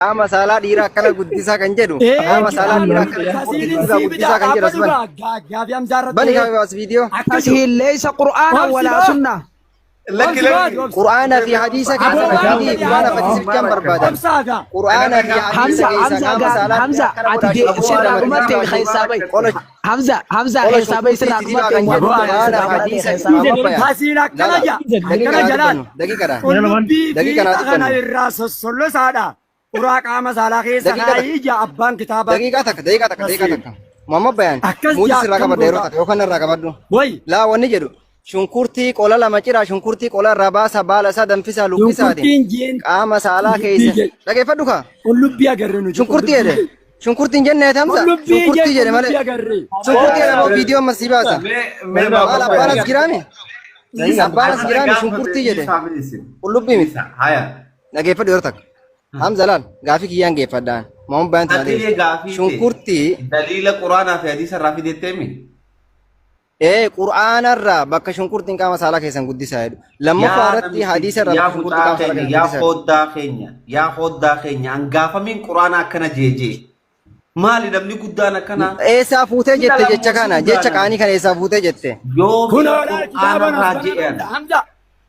Qaama saalaa dhiiraa akkana guddisaa kan jedhu. Qaama saalaa dhiiraa akkana Tasiilin guddisaa sii bidaa guddisaa kan jedhu as dhaabbatu bani. gaa gaafii Hamzaa irratti Bani kaa as viidiyoo. akka jiru. Tasihiil leeysa qur'aana Obsi walaa baa. sunnah. Lakki Obsi baa lakki. obsi. Qur'aana fi hadiisa keessa Aboo na waan fidi. fedhe Qur'aana fi haa hadiisa bichaan barbaadan. Obsaa gaa. Qur'aana fi hadiisa Hamza keessa Hamza qaama gaa saalaa dhiiraa Hamza akkana ati godhaa de shunkurtii sirraa lama dhumatte dibaa kan jedhu. keessaa bahi. Qola Hamza Hamza qola keessaa bahi shunkurtii sirraa itti dibaa dhumatte kan jedhu. waan Aboo Qur'aana sirraa fi fudhate hadiisa keessaa qaama bahi. bayan. Tasiin akkana Lala jaa. daqiiqa Akkana naa jalaan. dubbannu. Daqiiqadha. Qullubbii Daqiiqa naa fiixa kana dubbannu. irraa sossollosaadha. Uraa qaama saalaa keessa Daqiiqa takka. kaayii jaa abbaan kitaaba Daqiiqaa takka. Daqiiqaa takka. Daqiiqaa tasiin. takka. Muhammad Bayaan Akkas muuzi jaa sirraa akkam qabadha yeroo goota. takka yookaan irraa qabadhu. Way Laa wanni jedhu shunkurtii qola lama ciraa shunkurtii qola irraa baasa baala isaa danfisaa luqqisaatiin shunkurtiin jeen qaama saalaa qullubbii keessa jee dhageeffadhu kaa qullubbii agarre nuti shunkurtii qullubbii jedhe jee shunkurtiin jennee tamsa qullubbii jee shunkurtii jedhe qullubbii malee agarre. shunkurtii jedhe moo viidiyoo amma sii baasa Mee mee maal Muhammad abbaan as Bayaan. jiraame abbaan as Ana jiraame gaafate shunkurtii jedhe dhiisaa mee isin. qullubbii miti Dhiisaa. Haya. dhageeffadhu yeroo takka Hamza laal gaafii kiyyaan geeffadhaan Muhammad Bayaan tana Atilee deebise gaafii tee shunkurtii daliila quraanaa fi hadiisa irraa fidettee mi? Ee qur'aanarraa bakka shunkurtiin qaama saalaa keessan guddisaa jedhu. Lammaffaa Yaa irratti namitti, hadiisa irraa yaa bakka shunkurtii mucaa qaama saalaa keenya, keessan yaa guddisaa jedhu. fooddaa keenya, yaa fooddaa keenya, hangaafamiin quraana akkana jeejee. Maali namni guddaan akkanaa? Eessaa fuutee Hunda jette jecha lammoo kana si jecha guddaan qaanii kana eessaa fuutee jette. Yoomiin Kunoo laal kitaaba qur'aanarraa nas je'an. Hamza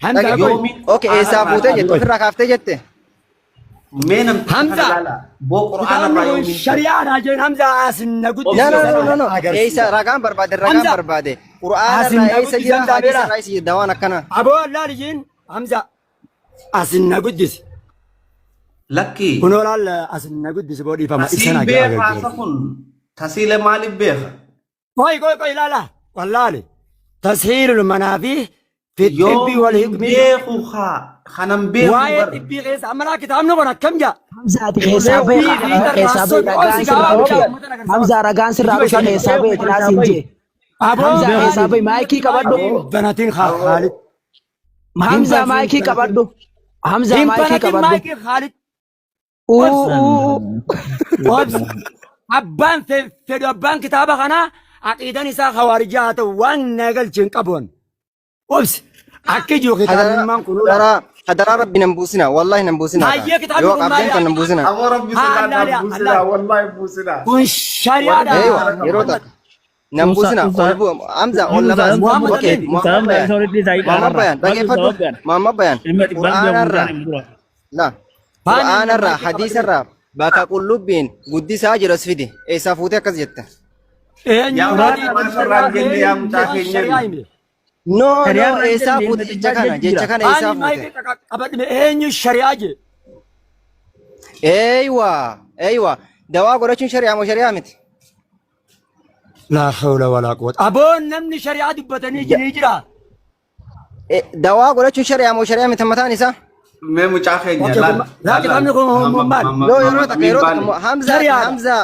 Hamza Dhage qoy. Yoomiin okay eessaa qur'aanarraa fuutee je'an. jette ofirraa kaaftee jette. Mee namticha kana Hamza laala. Boo kitaabni qur'aanarraa kun yoomiin jedhe. shari'aadha jeen Hamza asin na No guddise no no sana no no eessa agarsiisa. ragaan barbaade ragaan Hamza barbaade asin qur'aanarraa na eessa guddise jira Hamza hadiisa beera. irraa eessa jira dawaan akkana. Aboo laal jeen Hamza asin na guddise. Lakki. Kunoo laal asin na guddise boo dhiifama Tasiin ibsan beekaa agarsiisa. isa kun. Tasiile maaliif beeka? Qoy qoy qoy ilaala wallaali tashiilul manaa fi fi xibbii wal Yoomiin hikmii beeku haa. Kanan beeku waa'ee bar. xibbii keessa amma laa kitaabni kun akkam jaa Hamza ati keessaa bahi xibbii fi keessaa bahi tarraasoo ragaan obsi sirraa gabaabaa dhufe. uummata agarsiisa Hamza ragaan sirraa kijiba dhufe isaanii keessaa bahi tinaasiin jee. aboo Hamza maali keessaa bahi maayikii qabadhu. hin banatin Khaalid hin Hamza banatin maayikii qabadhu. Hamza hin maayikii banatin qabadhu. maayikii Khaalid Uu obsi uu. obsi abbaan fedhu abbaan kitaaba kanaa aqiidan isaa khawaarijaa haa ta'u waan na galche hin qabu. Obsi akki jiru kitaabnummaan kun ula. Hadaraa hadaraa rabbi nan buusina wallahi nan buusina Hayyee kitaabni yoo kun qabdeen maali? kan nan buusina. Aboo rabbi Haa sodaadhaa allaali buusinaa allaali. wallahi buusinaa. Kun shari'aadha Eeywa yeroo Muhammad. takka nan buusina ol bu Hamza ol na baas. Muhammad Okay Amin. Muhammad Bayaan Muhammad Bayaan dhageeffadhu Muhammad Bayaan qur'aanarraa la Baaneen qur'aanarraa maayikii qabadhu. hadiisarraa bakka qullubbiin guddisaa jedhu as fidi eessaa fuutee akkas jette. Eenyu Yaa raadii mucaa maasharraan jenne yaa mucaa shari'aa keenya. hime. No no eessaa fuute jecha kana jecha kana eessaa Baaneen fuute. maayikii qabadhu eenyu shari'aa jee. Eeywa eeywa dawaa godhachuun shari'aa moo shari'aa miti? Laa hawla walaa quwwata. Aboon namni shari'aa dubbatanii ni jira. Dawaa godhachuun shari'aa moo shari'aa miti mataan isaa? Mee mucaa keenya Okay, laal. laa kitaabni kun maal? Yoo yeroo takka yeroo takka Muhammad Hamza Shari'aadha. Hamza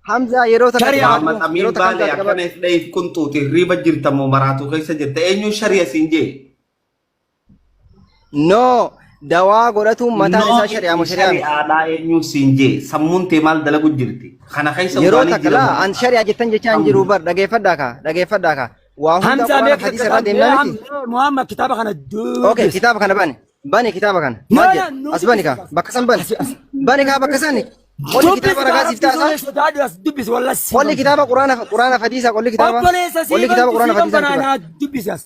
Hamza yeroo takka Shari'aadha. qabadhu Amin yeroo takka Baale Hamza akkana qabadhu. if dhahiif qunxuuti hirriiba jirta moo maraatu keessa jirta eenyuun shari'a siin jee? No dawaa godhatuun mataan No isaa shari'aa moo shari'aa miti? shari'aadhaa eenyuun siin jee sammuun tee maal dalagu jirti? Kana keessa Yeroo udaanii takka jira laa an shari'aa jettan jechaa hin jiru bar dhageeffadhaa kaa dhageeffadhaa kaa waa hunda Hamza quraana meeqa hadiisa irraa deemnaa miti. Muhammad kitaaba kana Okay dubbis. kitaaba kana bani bani kitaaba kana No, maal no, jedha nu as bani kaa dubbisi. bakka san bani Asi as. bani kaa bakka sani qolli Dubbisi kitaaba kaa ragaa siif rabbi taasa sodaadhu as dubbisi wallah si qolli bantu. kitaaba quraana quraana hadiisa qolli kitaaba Obboleessa qolli sii kitaaba bantu quraana sii hadiisa banaa miti naa dubbisi as.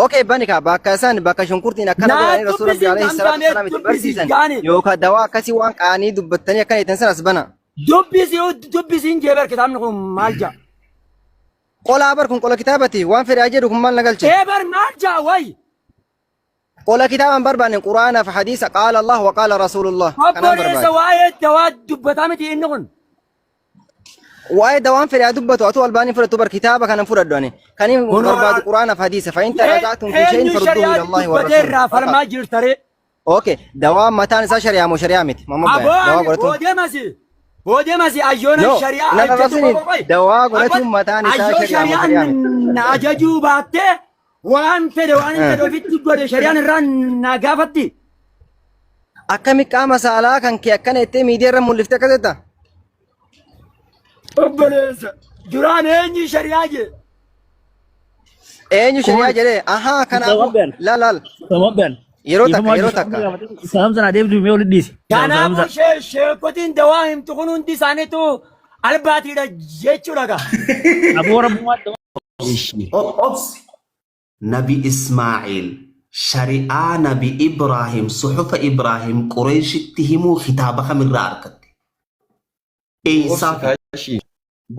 Okay bani kaa bakka san bakka shunkurtiin akkana Naa godhanii rasuula dubbisi rabbi alayhi Hamza salaatu mee wasalaam itti dubbisi barsiisan gaani. yookaan dawaa akkasii waan qaanii dubbattanii akkana jettan san as bana. Dubbisi dubbisiin jee bar kitaabni kun maal jaa? Qolaa bar kun qola kitaabati waan fedhaa jedhu kun maal na galche? Ee bar maal jaa wayi? Qola kitaaba hin barbaanne quraana fi hadiisa qaala Allah wa qaala Rasuulullah kanaan Obboleessa barbaade. waa'ee dawaa dubbataa miti inni kun. Waa'ee dawaan fedhe haa dubbatu atuu albaanii fudhattu bar kitaaba kanan fudhadhu ani. Kan hin Kunoo barbaadu quraana fi hadiisa fa in tanaza'tum fi shay'in eenyu farudduhu shari'aa ila Allahi wa dubbatee Rasuul. irraa falmaa jirtaree? Okay dawaan mataan isaa shari'aa moo shari'aa miti? Muhammad Aboo Bayan dawaa ani godhatuun. boodee masi boodee masi ayyoona No shari'aa nan ajjatu arrabsiniin qoqoqoy. dawaa godhatuun mataan isaa Ayyoo shari'aa moo shari'aa shari'aan miti? na ajajuu baattee waan fedhe waan hin fedhe ofitti godhe shari'aan irraa na gaafatti. Akkami qaama saalaa kan kee akkana jettee miidiyaa irra mul'iftee akkas jetta? Obboleessa duraan eenyu shari'aa jee? Eenyu shari'aa jedhee ahaa kanaafuu Sababeen. laal laal Sababeen. Yeroo takka Dhiifama yeroo wajjin takka. Hamza naa deebisu mee walitti dhiisi. Kanaafuu sheekotiin dawaa himtu kun hundi isaaniitu albaatiidha jechuudha gaa. Aboo rabbummaa Obsi. Nabi Ismaa'eel shari'aa Nabi Ibraahim suhufa Ibraahim Qureeshitti himuu kitaaba kamirraa argatte? Eessaa Obsi kaashii.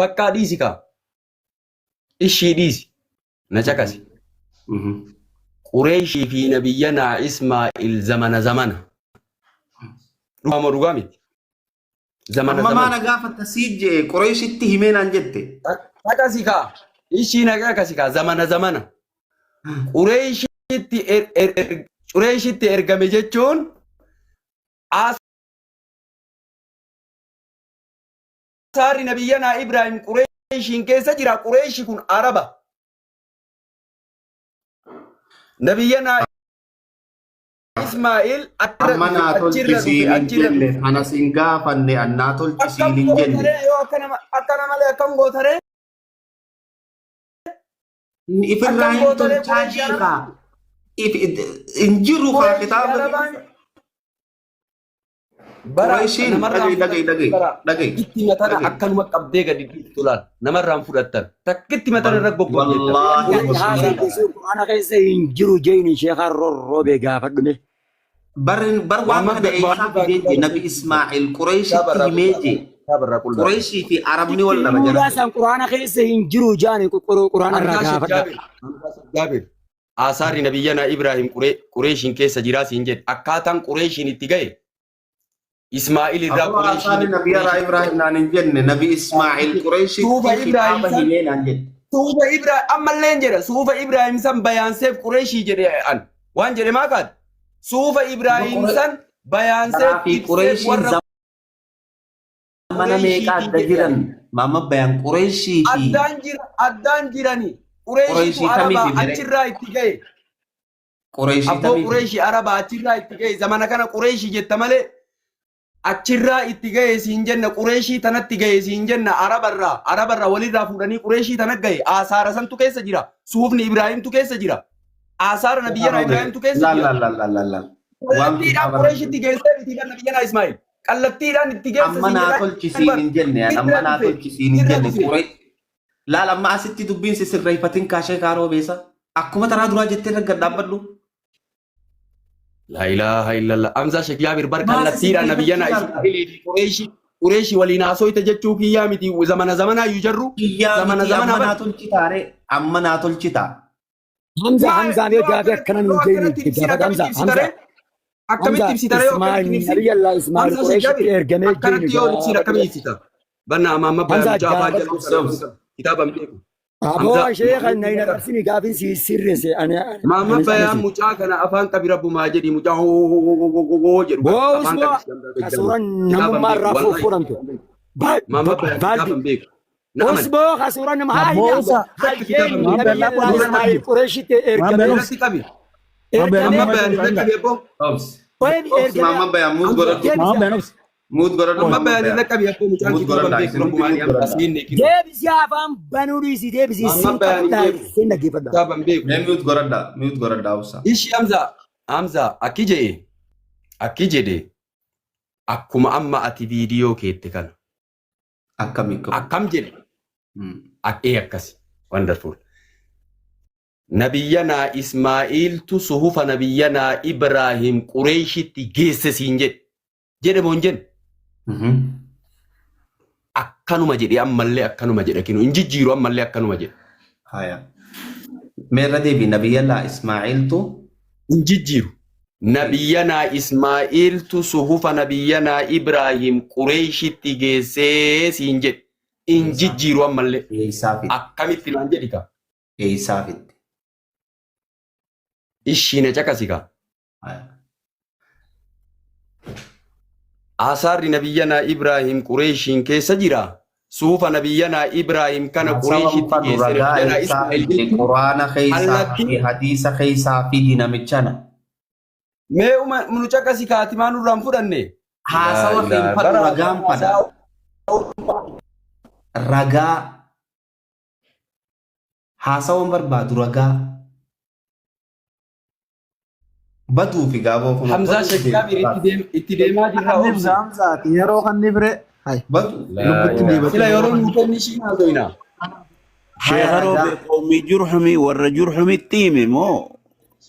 Bakkaa dhiisi kaa. Ishii dhiisi. Na caqasi. Qureeshii fi nabiyyanaa Ismaa'il zamana zamana. Dhugaa moo dhugaa miti? Zamana Amma zamana. maana gaafatta sii jee Qureeshitti himee naan jette. Caqasi kaa. Ishii na caqasi kaa zamana zamana. Qureeshitti Qureeshitti ergame jechuun Asaarri nabiyyanaa Ibraahim Qureeshiin keessa jira. Qureeshi kun Araba. Nabiyyanaa Ismaa'il achirra Amma dhufe, naa achirra tolchisiin dhufe, hin achirra jenne. dhufe. Ana sin gaafanne an naa Akkam tolchisiin hin jenne. gootaree yoo akkana malee akkam gootaree? Ifirraa Akkam hin gootaree tolchaa Qureeshii jiikaa. Arabaa? Hin jiru kaa Qureeshii kitaaba Arabaa keessa. Bara Qureeshiin namarraan dhaga'i dhaga'i fudhattan dhaga'i bara dhaga'i takkitti matana dhaga'i. akkanuma qabdee gadi dhiiftu laal namarraan fudhattan takkitti matana irra goggoggeetta. Wallaahi Wanti haasaan muslima. keessi quraana keessa hin jiru jeeni sheekaan rorroobee gaafadhume. Bar bar waan Muhammad kana eessaa Muhammad fidee jee Nabi Ismaa'il kitaaba Qureeshitti irraa himee qullaa jee kitaaba irraa qullaa. Qureeshii fi Arabni wal dhaba Itti jara. san quraana keessa hin jiru jaani quraana irraa Hamzaa Sheekh gaafadha. Jaabir Hamzaa Sheekh Jaabir Aasaarri nabiyyanaa Ibraahim Qureeshiin keessa jiraa siin jedhe akkaataan Qureeshiin itti ga'e Ismaa'il irraa Aboo Qureeshiin Aasaarri Nabiyyaa Qureeshiin Ibraahim naan hin jenne Nabi Ismaa'il Suufa Qureeshitti Ibraahim kitaaba san himee naan jette. Suufa Ibraahim ammallee hin jedha suufa Ibraahim san bayaanseef Qureeshii jedhe an waan jedhe maa kaate suufa Ibraahim san bayaanseef Karaa fi ibseef Qureeshiin warra zamana meeqa Qureeshiitii adda jedhe jiran Maama Bayaan Qureeshii fi addaan jira addaan jirani Qureeshiitu Qureeshii kamii Arabaa fi mere achirraa itti ga'e Qureeshii abboo tamii fi Qureeshii Arabaa achirraa itti ga'e zamana kana Qureeshii jetta malee achirraa itti ga'e siin jenna Qureeshii tanatti ga'e siin jenna Arabarraa Arabarraa walirraa fuudhanii Qureeshii tana ga'e aasaara santu keessa jira suufni Ibraahimtu keessa jira aasaara nabiyyanaa Ibraahimtu keessa Laal jira laal laal laal laal laal. Waan kallattiidhaan kitaaba Qureeshitti geessee miti bar nabiyyanaa Ismaa'il kallattiidhaan itti geesse amma siin naa jedha tolchisiin bar hin jenne an amma irra naa dhufe tolchisiin hin irra jenne dhufe Quree laal amma asitti dubbiin si sirreeffatin kaashee kaaroo beesa akkuma taraa duraa jettee irra gad dhaabbadhu. Laa ilaaha illallah. Hamzaa Sheekh Jaabir bar Maal si kallattiidhaan nabiyyanaa sirreeffachuu Ismaa'ilii fi Qureeshii Qureeshii waliin haasoyte jechuu kiyyaa miti zamana zamanaa iyyuu jarru Kiyyaa zamana miti zamanaa amma bar naa tolchitaare amma naa tolchitaa. Hamza Maa Hamza mee yoo gaafii akkanatti akkana yoo nuun jeeni akkanatti ibsin gaafadha akkamitti Hamza ibsita Hamza ree? Akkamitti Hamza ibsita ree yoo Ismaa'il akkanatti hin ibsin? nabiyallah Ismaa'il Hamza Sheekh Qureeshitti Jaabir ergamee jeeni akkanatti yoo ibsin gaafadha. akkamitti ibsita? Banna amma amma Hamza mucaa afaan gaafadhu. jalaa kana kitaaba hin beeku. Aboo Hamza sheekha na hin arrabsini gaafiin si sirreesse ani Maamma anis bayaan anasi. mucaa kana afaan qabi rabbumaa jedhi mucaa hoo jedhu kana Boo afaan usmoo qabi Hamzaa ka Sheekh Jaabir suuraan kitaaba hin namummaa beeku irraa wallahi fuudhamte. Maamma bayaan kitaaba Baaldi hin beeku. Na amani. Usboo ka suuraan nama haa Abboo himi usa. Takka kitaaba hin hayyeen beeku. nabiyallah Nurratti Ismaa'il qabi. Qureeshitti Waan ergamee beelofsi. Nurratti qabi. Waan ergamee Amma bayaan irra qabi abboo. Obsi. Wayib Obsi ergamee maamma bayaan muut godhadhu. Waan deebisi beelofsi. Muut godhadhu Amma maamma bayaan irra bayaan. qabi abboo mucaan Muut kitaaba hin godhadhaa beeku isin hundi rabbumaa muut ni amma godhadhaa. asiin ni kinu. deebisi afaan banuu dhiisi deebisi Amma sin bayaan hin qabadhaa beeku. sin dhaggeeffadha. Kitaaba hin beeku. Mee muut godhadhaa muut godhadhaa obsa. Ishi Hamza Hamza akki jedhe akki jedhe akkuma amma ati viidiyoo keette kana Akkami akkam. akkam jedhe ee akkasi wonderful. Nabiyyanaa Ismaa'iiltu suhufa nabiyyanaa Ibraahim Qureeshitti geesse siin jedhe. Jedhe moo hin jenne? Akkanuma jedhe ammallee akkanuma jedhe kinu hin jijjiiru ammallee akkanuma jedhe. Haya. Meerra deebi nabiyyallaa Ismaa'iiltu Hin jijjiiru. Nabiyyanaa Ismaa'iiltu suhufa nabiyyanaa Ibraahim Qureeshitti geessee siin jedhe. Hin jijjiiru ammallee. eessaa fidde? Akkamitti naan jedhi kaa? Eessaa fidde? Ishii na caqasi kaa. Haya. Aasaarri nabiyyanaa Ibraahim Qureeshiin keessa jira. Suufa nabiyyanaa Ibraahim kana Haasawaan Qureeshitti fadhu geesse ragaa nabiyyanaa eessaa Ismaa'il fidde? jechuun Quraana keessaa fi kallattii hadiisa keessaa fidi namichana. mee uma nu caqasi kaatimaa nurraa hin fudhanne. Laa Haasawa kee hin ilaaha fadhu bara ragaan fadha. haasaa Ragaa haasawan barbaadu ragaa. Baduu fi gaaboo kun. Hamzaa Sheekh Jaabir itti deemaa jirra Kannif obsi. Hamzaati yeroo kannif ree. Hai. Badu. Lubbutti diibatu. Sila yeroo nuu kenni ishiin haasoyna. Haya Sheekha ragaa. Roobe qoomii Jurhumii warra Jurhumitti hime moo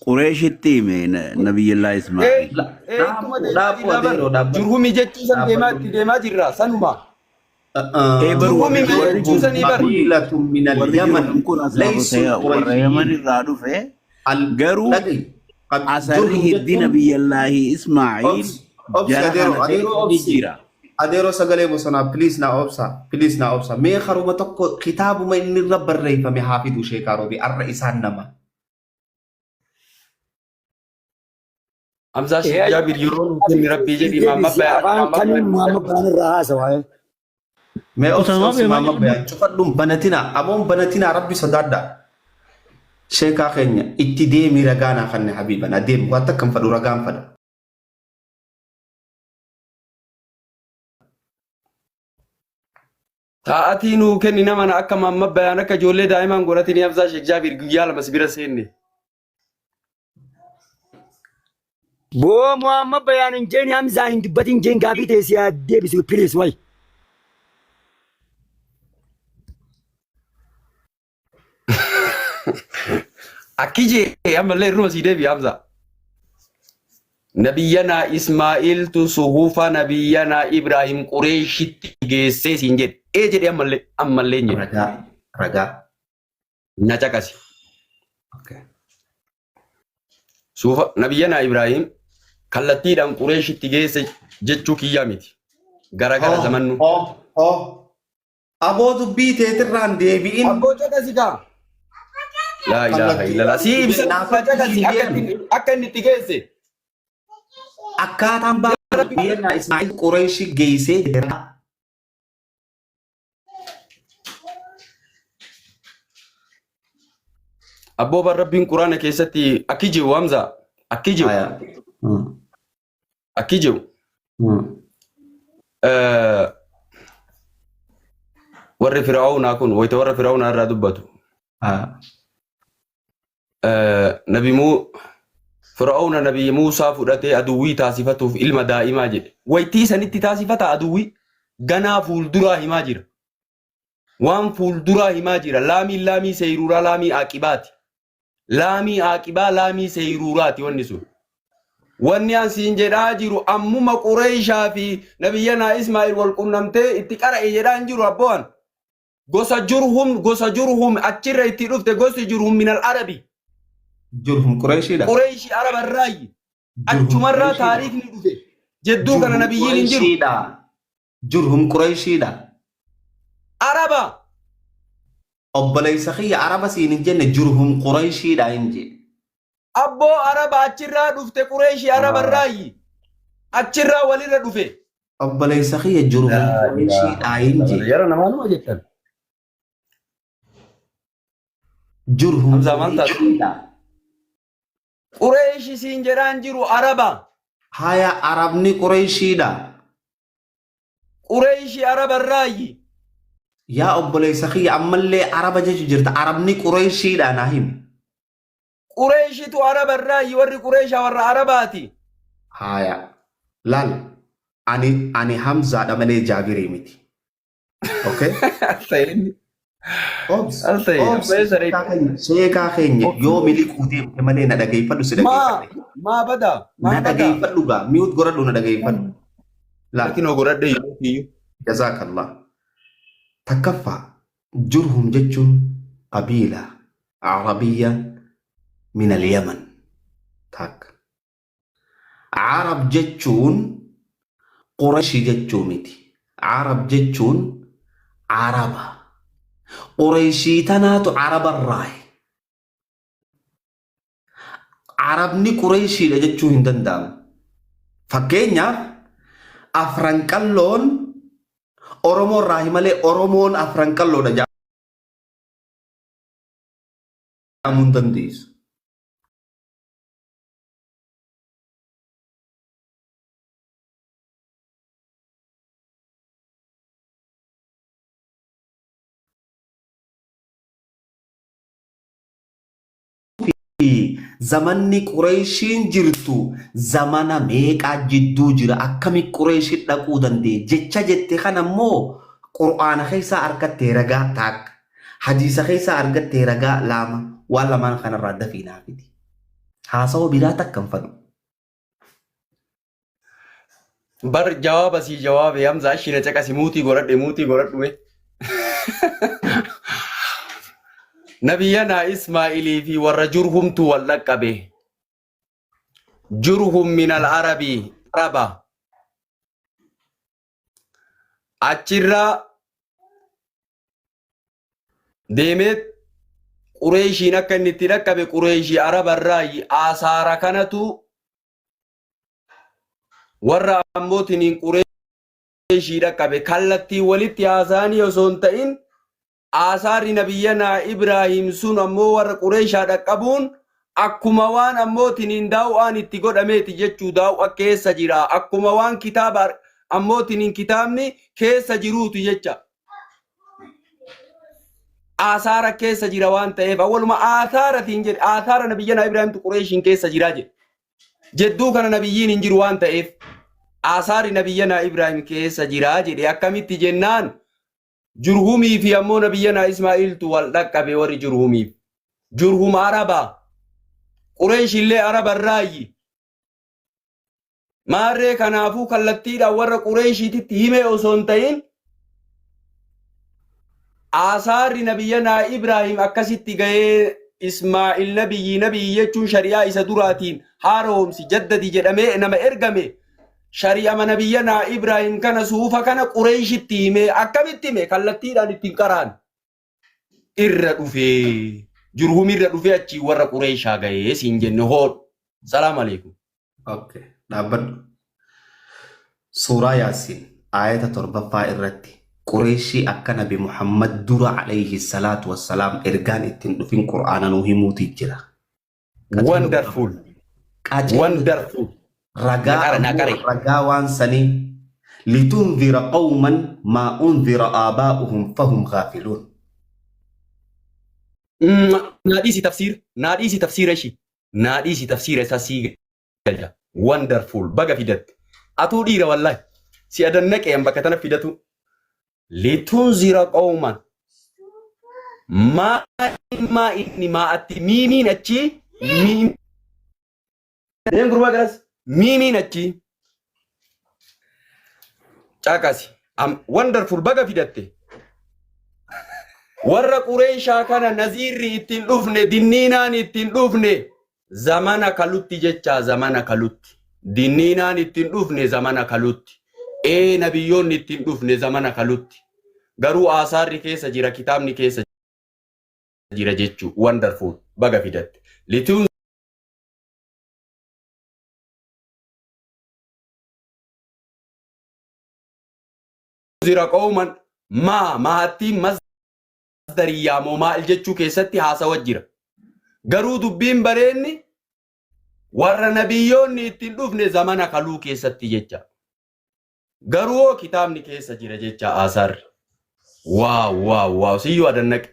Qureeshitti hime Nabiyyillaa Ismaa'il? Ittuma deemaa Dhaabbuu jirra bar. adeeroo dhaabbadhu. Jurhumi jechuu san deemaa itti deemaa jirra sanuma. Ee bar Jurhumi warri warri jechuu sanii bar. Jurhum kun Qabiilatun minal warri Yaman Jurhum kun laysu asaabota warra Yaman Qurayshiyin. irraa dhufe Al garuu dhaga'i. asarri Jurhum hiddi jechuun Nabiyyallaahi Ismaa'il obsi obsi jara adeeroo kana adeeroo keessa ni obsi. jira. Adeeroo sagalee bosonaa please na obsa please na obsa. Mee haruma tokko kitaabuma inni irra barreeffame haa fidu sheekaa roobi arra isaan nama. Hamzaa Sheekh Jaabir yeroo nuu kenni rabbii jedhi maamma Deebisi afaan kamiin Muhammad Bayaan irraa haasawa. Mee obsi Osama obsi bee maal maamma bayaan cufadhuun banatina aboon banatina rabbi sodaadha. Sheekaa keenya itti deemi ragaa naa kanne habiiban adeemi waan takka hin fadhu ragaan fadha. Sa'aatii nuu kenni nama na akka maamma bayaan akka ijoollee daa'imaan godhatanii Hamzaa Sheekh Jaabir guyyaa lama si bira seenne. Boo Muhammad Bayaan hin jeen Hamzaa hin dubbatin jeen gaafii ta'e si haa deebisu please way. Akki jee ammallee irruma sii deebi'a Hamzaa. Nabiyyanaa Ismaa'iltu suhufa nabiyyanaa Ibraahim Qureeshitti geessee siin jedhe. Ee jedhe ammallee ammallee hin jedhe. Ragaa ragaa. Na caqasi. Okay. Suufa nabiyyanaa Ibraahim kallattiidhaan Qureeshitti geesse jechuu kiyyaa miti. Gara gara Oh zamannu. oh oh. Aboo dubbii teetirraan deebi'in. Abboo caqasi kaa. Laa ilaaha illallah. Kallattiidhaan Si ibsa naaf caqasi akka deemi. inni akka inni itti geesse. Akkaataan baay'ee Ismaa'il Qureeshii geessee jira. Abboo bar Rabbiin Quraana keessatti akki jiru Hamza akki jiru Haya. akki jiru warri Fir'aawnaa kun wayita warra Fir'aawnaa irraa dubbatu Nabi Muu Fir'aawna Nabi Muusaa fudhatee aduwwii taasifatuuf ilma daa'imaa jedhe. Waytii sanitti taasifata aduwwii ganaa fuulduraa himaa jira. Waan fuulduraa himaa jira. Laamiin laamii seeyruuraa laamii aaqibaati. Laamii aaqibaa laamii seeyruuraati wanni sun. Wanni an siin jedhaa jiru ammuma Qureeshaa fi nabiyyanaa Ismaa'il wal qunnamtee itti qara'e jedhaa hin jiru abbo'an. Gosa Jurhum gosa Jurhum achirra itti dhufte gosti Jurhum minal Arabi. Jurhum Qureeshiidha. Qureeshii Araba irraayi. Jurhum Achumarraa Qureeshiidha. taariikni dhufe. Jedduu kana Jurhum nabiyyiin hin jiru. Qureeshiidha. Jurhum Qureeshiidha. Araba. Obboleessa kiyya Araba siin hin jenne Jurhum Qureeshiidha hin jenne. Abboo Araba achirraa dhufte Qureeshii Araba irraayi. Achirraa walirra dhufe. Obboleessa kiyya Jurhum Qureeshiidha hin jenne. Yara namaanuma jettan. Jurhum Hamzaa maal taate? Qureeshiidha. Qureeshi siin jedhaan jiru Araba. Haya Arabni Qureeshiidha. Qureeshi Araba irraayi. Yaa obboleessa kiyya ammallee Araba jechu jirta. Arabni Qureeshiidha naa himi. Qureeshitu Araba irraayi warri Qureeshaa warra Arabaati. Haya. Laal. Ani Hamzaadha malee Jaabirii miti. Okay? Al ta'e Obs. al ta'e Obs. abbaa saree. Sheekaa keenya yoo miliquu deemte malee na dhageeffadhu si Maa dhageeffadhe. maa bada Na maa bada. dhageeffadhu gaa mute godhadhu na dhageeffadhu. Laal. Lakin godhadhe yeroo kiyyuu. Jazaakallah. Takkaffaa Jurhum jechuun qabiila Arabiyya min al-Yaman. Takka. Arab jechuun Qurayshii jechuu miti. Arab jechuun Araba. Qurayshii tanaatu Arabarraayi. Arabni Qurayshiidha jechuu hin danda'amu. Fakkeenyaaf afran qalloon Oromoo irraahi malee Oromoon afran qalloodha jedhamuu hin dandeessu. Zamanni Qureeshiin jirtu zamana meeqaa jidduu jira akkami Qureeshi dhaquu danda'e jecha jette kana immoo Qur'aana keessaa argattee ragaa taakka hadiisa keessaa argattee ragaa laama waan lamaan kanarraa dafii naa fidi. Haasawa biraa takka hin fadhu. Bar jawaaba sii jawaabe Hamza ashii na caqasi muutii godhadhe muutii godhadhu mee. Nabiyyanaa Ismaa'ilii fi warra Jurhumtu wal dhaqqabe. Jurhum min al Arabi Araba. Achirraa deemee Qureeshiin akka inni itti dhaqqabe Qureeshii Arabarraa aasaara kanatu warra ammootiniin Qureeshii dhaqqabe kallattiin walitti haasa'anii osoo hin ta'in aasaarri nabiyyanaa Ibraahim sun ammoo warra Qureeshaa dhaqqabuun akkuma waan ammootiniin daaw'aan itti godhameeti jechuu daaw'a keessa jira akkuma waan kitaaba ammootiniin kitaabni keessa jiruuti jecha. Aasaara keessa jira waan ta'eef awwaluma aasaaratiin jedhe aasaara nabiyyanaa Ibraahimtu Qureeshiin keessa jira jedhe. Jedduu kana nabiyyiin hin jiru waan ta'eef aasaarri nabiyyanaa Ibraahim keessa jira jedhe akkamitti jennaan Jurhumii fi ammoo nabiyyanaa Ismaa'iiltu wal dhaqqabe warri Jurhumiif. Jurhum Araba. Qureesh illee Araba irraayyi. Maarree kanaafuu kallattiidhaan warra Qureeshiititti himee osoo hin ta'in aasaarri nabiyyanaa Ibraahim akkasitti gahee Ismaa'il nabiyyii nabiyyi jechuun shari'aa isa duraatiin haaromsi jaddadi jedhamee nama ergame shari'ama nabiyyanaa Ibraahim kana suufa kana Qureeshitti himee akkamitti hime kallattiidhaan ittiin qaraan irra dhufee jurhumirra dhufee achii warra Qureeshaa gahee siin jenne hoodhu. Salaam alaikum. Okay, dhaabbadhu. Suuraa Yaasiin aayata torbaffaa irratti Qureeshii akka Nabi Muhammad dura alayhi salaatu wassalaam ergaan ittiin dhufin Qur'aana nuu himuuti jira. Qaceello Wonderful. Qaceello Wonderful. ragaa Naqara ammoo naqare. ragaa waan sanii litunzira qawman maa unzira aabaa'uhum fahum gaafiluun. Naa dhiisi tafsiira. Naa dhiisi tafsiira ishii. Naa dhiisi tafsiira isaa sii galcha. Wonderful. Baga fidatte. Atuu dhiira wallahi. Si adannaqe an bakka tana fidatu. Litunzira qawman. Maa maa inni maa'atti miimiin achii miim. Deem gurbaa garas miimiin achii. Caqasi. Wonderful baga fidatte. Warra Qureeshaa kana naziirri ittiin dhufne dinniinaan ittiin dhufne zamana kalutti jechaa zamana kalutti. Dinniinaan ittiin dhufne zamana kalutti. Ee nabiyyoonni ittiin dhufne zamana kalutti. Garuu aasaarri keessa jira kitaabni keessa jira jechuu wonderful baga fidatte. Lituun zira qawman maa maattiin masdariyyaa moo maal jechuu keessatti haasawa jira. Garuu dubbiin bareenni warra nabiyyoonni ittiin dhufne zamana kaluu keessatti jecha. Garuu hoo kitaabni keessa jira jecha aasarri. Waaw waaw waaw siyyuu adannaqe.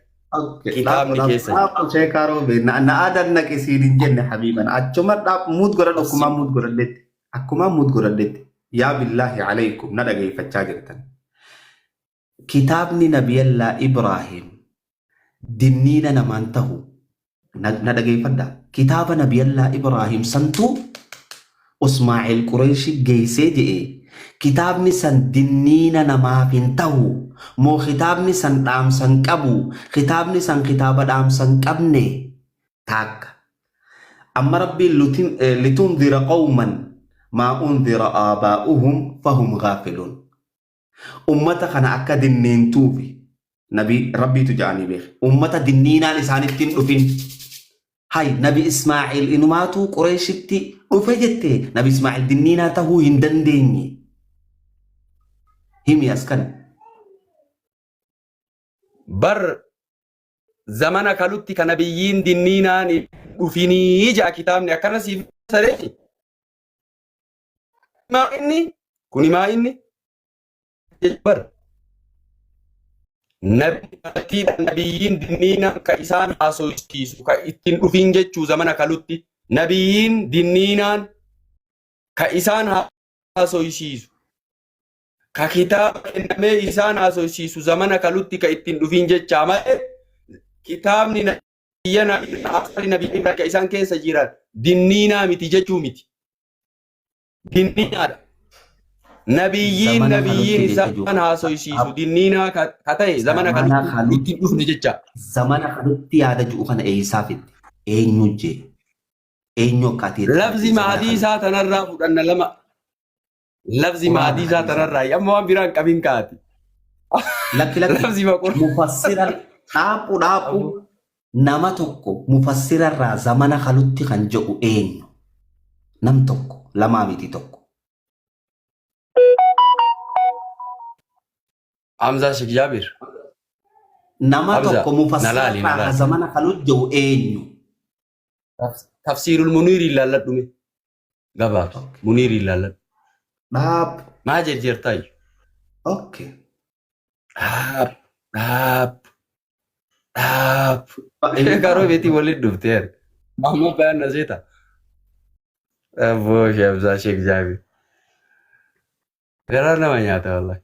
Kitaabni keessa jira. Dhaabbu sheekaa roobee na adannaqe siin hin jenne habiiban achuma dhaab muut godhadhu akkumaa muut godhadhetti akkumaa muut godhadhetti yaa billaahi alaykum na dhageeffachaa jirtan. Kitaabni nabiyallaa Ibraahim dinniina namaan tahu na dhageeffadha. Kitaaba nabiyallaa Ibraahim santuu Usmaa'il Qureeshi geessee je'e kitaabni san dinniina namaaf hin tahu moo kitaabni san dhaamsa hin qabu kitaabni san kitaaba dhaamsa hin qabne taakka. Amma Rabbiin litunzira qawman maa unzira aabaa'uhum fahum gaafiluun. Ummata kana akka dinniintuufi nabi Rabbiitu ja'anii beeke. Ummata dinniinaan isaanitti hin dhufin. Hay nabi Ismaa'il inumaatuu Qureeshitti dhufe jette nabi Ismaa'il dinniinaa tahuu hin dandeenye. Himi as kana. Bar zamana kalutti ka nabiyyiin dinniinaan hin dhufinii ja'a kitaabni akkana siif sareeti. Maa inni kuni maa inni bar. Nabiyyiin dinniinaan ka isaan haasofsiisu ka ittiin dhufin jechuu zamana kalutti. Nabiyyiin dinniinaan ka isaan haasofsiisu ka kitaaba kennamee isaan haasofsiisu zamana kalutti ka ittiin dhufin jechaa malee kitaabni nabiyyana asali nabiyyiin ka isaan keessa jiran dinniinaa miti jechuu miti. Dinniinaadha. Nabiyyiin Zamana nabiyyiin kalutti isaan jechuudha. haasofsiisu dinniinaa ka ka ta'e zamana Zamana kalutti kalutti ittiin dhufne jecha. zamana kalutti yaada jiru kana eessaa fidde? Eenyu jee? Eenyu akka ati itti Lafzi fidde zamana maadii kalutti? isaa tanarraa fudhanna lama. Lafzi Quraana maadii isaa hadiisa. tanarraa amma waan biraan qabin kaati. Lakki lakki Lafzi maqur. mufassira dhaaphu dhaaphu nama tokko mufassirarraa zamana kalutti kan jedhu eenyu? Nam tokko lamaa miti tokko. Hamzaa Sheikh Jaabir. Nama Hamza tokko na laali na mufassirarraa ka laali. zamana kalutti jedhu eenyu? Tafsiirul Muniir ilaalladhume gabaabsi. Okay. Muniir ilaalladhu. Dhaaphu. Maa jerjertaayu? Okay. Dhaab dhaab dhaab. Karoo beetii waliin dhuftee. Maamma bayaan na seeta. Abboo Hamzaa Sheikh Jaabir. Garaa nama nyaata wallahi.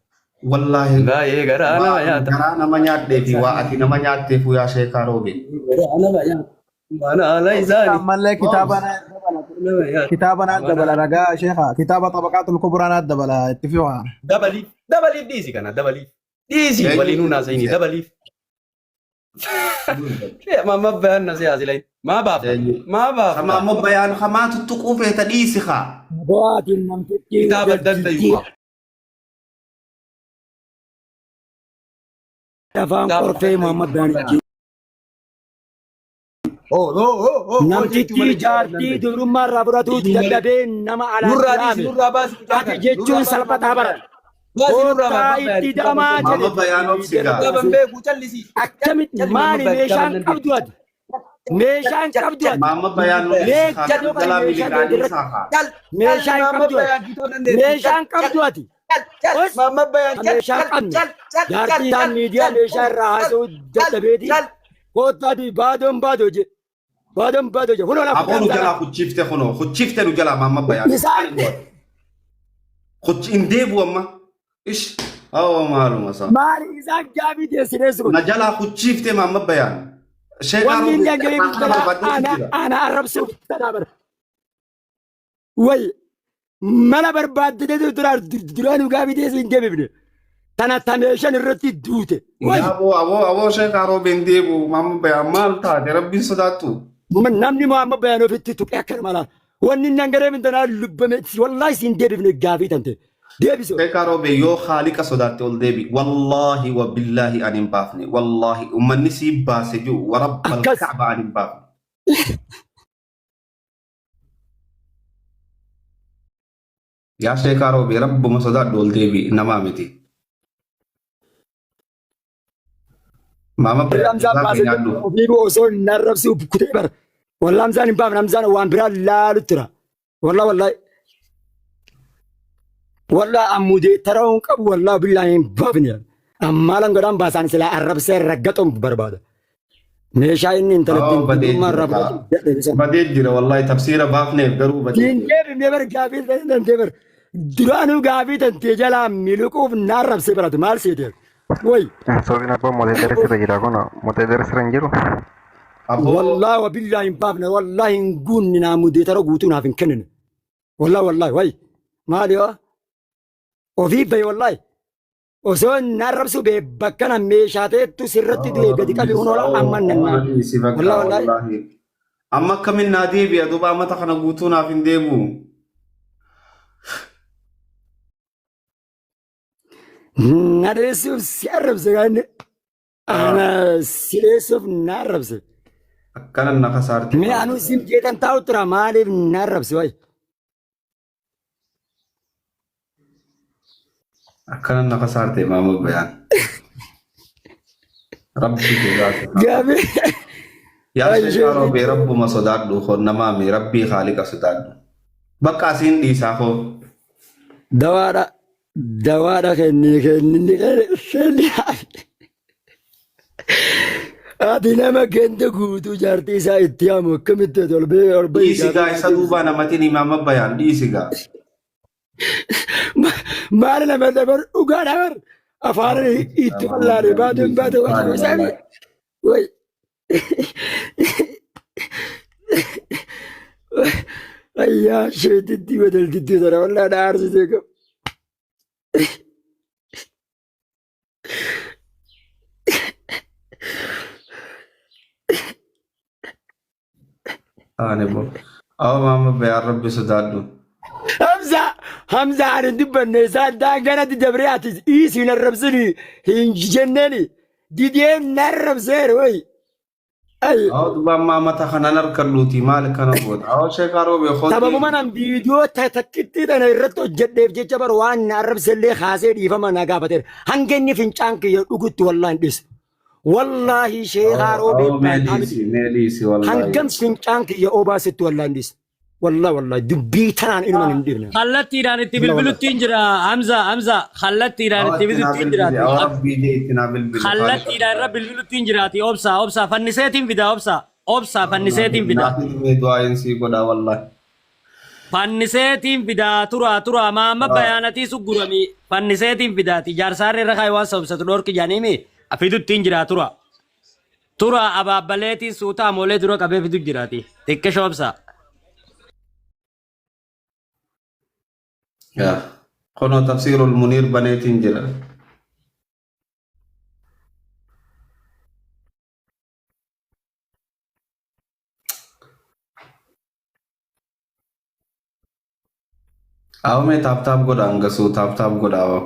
Wallaahi Baay'ee garaa nama waa nyaata. garaa nama nyaattee fi waa ati nama nyaatteef yaa sheekaa roobe. Garaa nama nyaata. Mana ala isaani. Ammallee kitaaba na Nama nyaata. kitaaba na Mana dabala ragaa sheekha kitaaba xabaqaatul kubraa na dabala itti fiwa. dabaliif dabaliif dhiisi kana dabaliif dhiisi waliin Eenyu hunaa sayini dabaliif. Mamma bayaan na siyaasilayin maa baafta Eenyu? maa baafta Hamaa ammoo bayaan hamaa tuttuquu feeta dhiisi haa. Bo'aatiin namtichi kitaaba jarjirtii dandayu afaan kitaaba qorfee Muhammad Baanichi. Oh oh oh oh jechuu Namtichi malee kitaaba jaartii dandayu. dubrummaa irraa fudhatuutti Jechuu malee dadhabee nama alaan nurraa dhiisi dhaame. nurraa baasi mucaa Ati kana nurraa jechuun baasi salphataa mamma bara. bayaan baasi nurraa Kottaa mamma bayaan itti kitaaba damaa dandayu. jedhe. Maama bayaan obsi gaa. Kitaaba hin beeku callisi Akkamitti calli mamma maali bayaan kitaaba meeshaan hin dandeessu. qabdu ati? Meeshaan qabdu ati? Maama bayaan obsi Mee haa jedhu kana jalaa meeshaa miliqaanii deeggarratti isaa haa. Cal cal meeshaan mamma qabdu ati? bayaan kitaaba dandeessu cal Meeshaan cal qabdu ati? cal cal Os mamma bayaan cal meeshaan cal qabne cal cal cal jaartii isaan cal miidiyaa cal meeshaa irraa cal haasa'uu cal dadhabeeti. cal Kottaa baadoon baadoo je baadoon baadoo je hunoo lafa Aboo nu jalaa kuchiifte kunoo kuchiifte nu jalaa maama bayaan. Isaan Kuchi hin deebi'u amma. Ish awwa maaluma isaa. maali isaan gaabii teessineessu kun Na jalaa kuchiifte maama bayaan. Sheekaa wanni roobe inni angalee kana bittalaa barbaaddeetu ana jira. ana arrabsuuf tanaa bara. Way mala barbaaddee duraanuu gaabii teessu hin deebifne tana tameeshan irratti duute. Way Aboo aboo aboo sheekaa roobe hin deebi'u maama bayaan maal taate rabbiin sodaattu. Namni Muhammad Bayaan ofitti tuqee akka nama laala. Wanni inni angalee bittalaa lubbame wallaahi siin deebifne gaafii tante. Deebisu. Sheekaa roobe yoo haaliqa sodaatte ol deebi. Wallaahi wa billaahi ani hin baafne. Wallaahi uummanni sii baase jiru warabbal Akkas. ka'ba ani hin baafne. Yaa sheekaa roobe rabbuma sodaadhu ol deebi namaa miti. Maama bayaan Hamzaan isaa baasee nyaadhu. ofii osoo hin arrabsuu kutee bara. Wallaa Hamzaan hin baafne Hamzaan waan biraa laalu tura. Wallaa wallaahi. Wallaa ammudee tara'uu hin qabu wallaa billaa hin baafne. Ammaa langodhaan baasaan silaa arrabsee raggatuun barbaada. Meeshaa inni intalatti Oh, badee dubrummaa jira. irraa fudhatu dadhabe. Badee jira wallahi tafsiira baafneef garuu badee Hin jira. deebifne bara gaafii tantee bara. Duraanuu gaafii tantee jalaa miliquuf na arrabsee baratu maal seetee? Wayi. Soobin abbaa mootii darasirra jira kun mootii darasirra hin jiru. Aboo Wallaahi wa billaahi hin baafne wallaahi hin guunne naa mudeetara guutuu naaf hin kennine. Wallaahi wallaahi wayi maali yoo ofii bahe wallaahi osoo na arrabsu bee bakka na meeshaa ta'ettu sirratti du'e gadi qabe hunoola amma nannaa. si bakka Wallaahi wallaahi wallahi. Amma akkamiin naa deebi'a duuba amata kana guutuu naaf hin deebi'u. Na dheessuuf si arrabse gaanne ana si dheessuuf na arrabse. Akkana na kasaarte. Mee anuu sim jeetan taa'u tura maaliif na arrabse wayi. Akkana na kasaarte maama bayaan. Rabbi sodaatu. Gaafii. Yaa Ay, sheekaa isheen roobee rabbuma sodaadhu hoo namaa mi rabbii haaliqa sodaadhu. Bakka asiin dhiisaa hoo. Dawaadha. Dawaadha kennii kenni kenni. Ati nama ganda guutuu jaartii isaa itti yaamu akkamitti ati ol ba'ee ol ba'ii Dhiisi gaa isa duubaa namatiin himaama bayaan dhiisi gaa. Maal nama dabar dhugaa dabar afaan itti wallaalee baatu hin baatu waan isaa way. Ayyaa sheetitti badaltitti tana wallaa na aarsitee qabu. Taane boo. Awwa maama bayaan rabbi sodaadhu. Hamza Hamza ani hin dubbanne isaan daanganatti dabree ati dhiisii hin arrabsini hin jenneeni dideen na arrabseera way. Ay. Awwa duuba ammaa mata kanan harkadhuuti maal kana goota. Awwa sheekaa roobee kooti. Sababuma nan viidiyoo takkittii tana irratti hojjedheef jecha bar waan na arrabsellee kaasee dhiifama na gaafateera. Hanga inni fincaan kiyya dhugutti wallaahi hin dhiisu. Wallaahi sheekaa roobee Awwa mee baay'aa dhiisi miti. mee dhiisi wallaahi. Hangam fincaan kiyya obaasetti wallaahi hin dhiisu. Wallaahi wallaahi dubbii tanaan inuma hin dhiifne. Kallattiidhaan itti Wallaahi wallaahi. bilbiluttiin jira Hamza Hamza kallattiidhaan Awwa itti itti naa bilbiluttiin bilbili. jiraati. Awwa rabbii jee itti naa bilbili. Kallattiidhaan irra bilbiluttiin jiraati obsa obsa fanniseetiin fida obsa obsa fanniseetiin fida. Naaf himee du'aayin sii godha wallaahi. Fanniseetiin fidaa turaa turaa maamma bayaanatii suggurami fanniseetiin fidaati jaarsaarri irra kaayee waan sababsatu dhorki jaaniimi fiduttiin jiraa tura. Tura abaabbaleetiin suuta amoolee dura qabee fidu jiraati xiqqisho obsa. Yaa. Kunoo tafsiirul muniir baneetiin jira. Awwa mee taap taap godha hangasuu taap taap godha awwa.